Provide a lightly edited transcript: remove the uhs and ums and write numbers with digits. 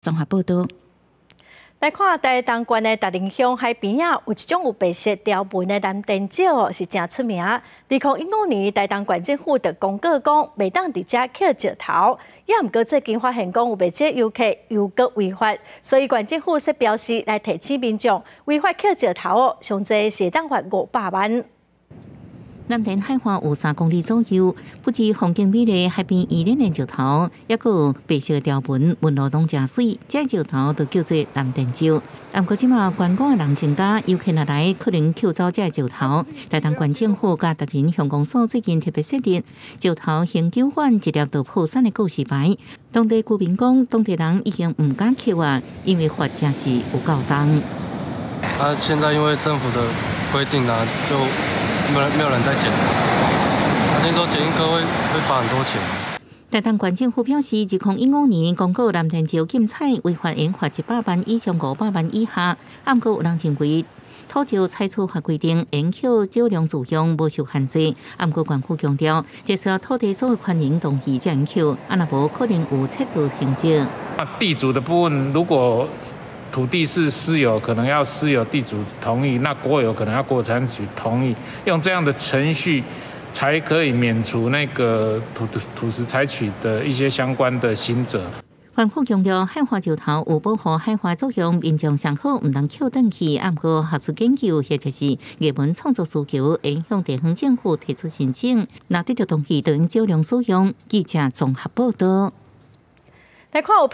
綜合報道。來看台東縣的達仁鄉海邊仔，有一種有白色條紋的藍靛石，是誠出名。2015年，台東縣政府就公告講，袂當佇遮抾石頭。也毋過最近發現講有袂少遊客又閣違法，所以縣政府設標示來提醒民眾，違法抾石頭哦，上濟是會當罰500萬。藍田海岸有3公里左右，不止風景美麗，海邊宜人的石頭，抑閣有白色條紋，紋路攏誠媠，這石頭就叫做藍靛石。毋過這馬觀光的人增加，遊客若來可能抾走這石頭。台東縣政府佮達仁鄉公所最近特別設立石頭恆久遠，一粒就破產的告示牌。當地居民講，當地人已經毋敢抾啊，因為罰誠是有夠重。啊，現在因為政府的規定啊，就沒有人在撿，他聽說撿一顆會罰很多錢。台東縣政府表示，2015年公告藍靛石禁採，違法應罰100萬以上500萬以下。毋過有人認為，土石採取法規定，應抾少量自用，無受限制。毋過縣府強調，這需要土地所有權人同意才能抾，啊若無可能有竊盜行徑。那地主的部分，如果土地是私有，可能要私有地主同意；那國有可能要國有財產局同意，用這樣的程序才可以免除那個土石採取的一些相關的刑責。縣府強調，海岸石頭有保護海岸作用，民眾上好毋通抾轉去。毋過學術研究或者是藝文創作需求，會向地方政府提出申請，若得到同意，就用少量使用。記者綜合報道。來看有。